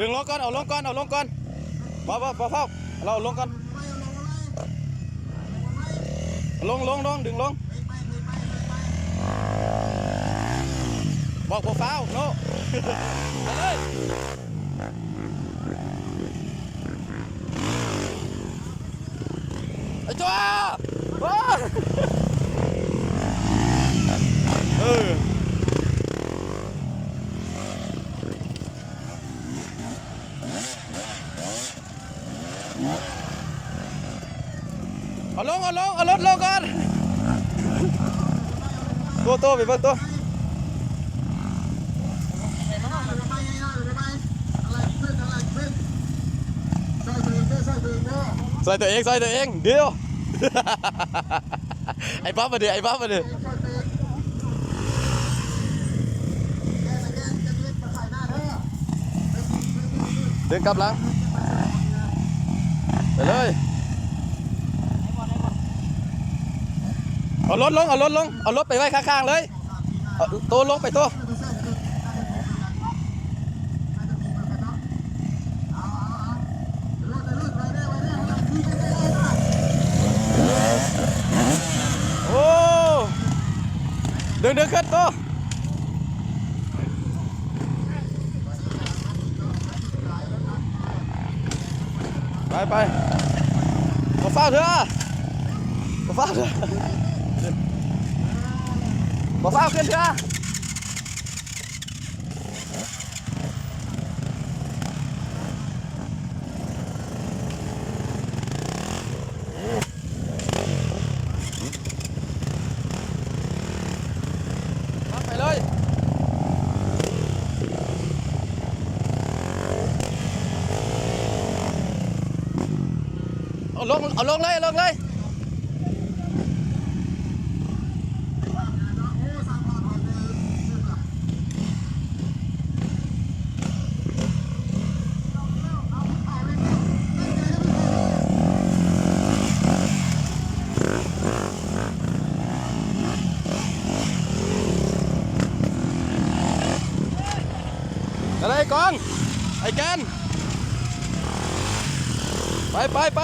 ດຶງລົງກ່ອນ ເອົາລົງກ່ອນ ເອົາລົງກ່ອນ ບໍ່ ບໍ່ ບໍ່ຟ້າວ ເອົາລົງກ່ອນ ລົງ ລົງ ລົງ ດຶງລົງ ບອກບໍ່ຟ້າວ ໂນ ໄປເລີຍ. ໄອ້ຕົວະ ເອີ ເອົາລົງ ເອົາລົງ ເອົາລົດລົງກ່ອນ ໂຕ ໂຕ ໄປເບິ່ງໂຕ. ຊ່ອຍຕົວເອງ ຊ່ອຍຕົວເອງ ດຽວ ໄອ້ປັບມາເດ ໄອ້ປັບມາເດ ດຶງກັບຫຼັງ ໄປເລີຍ ເອົາລົດລົງ ເອົາລົດລົງ ເອົາລົດໄປໄວ້ຂ້າງໆເລີຍ. ເອົາໂຕລົງໄປໂຕ ໂອ້ ດຶງ ດຶງຂຶ້ນໂຕ ໄປ ໄປ ບໍ່ຟ້າວເທື່ອ ບໍ່ຟ້າວເທື່ອ ບໍ່ຟ້າວຂຶ້ນເທື່ອ. ໄປເລີຍ ເອົາລົງ ເອົາລົງເລີຍ ເອົາລົງເລີຍ. ໄດ້ກອງ ໄອ້ແກນ ໄປ ໄປ ໄປ.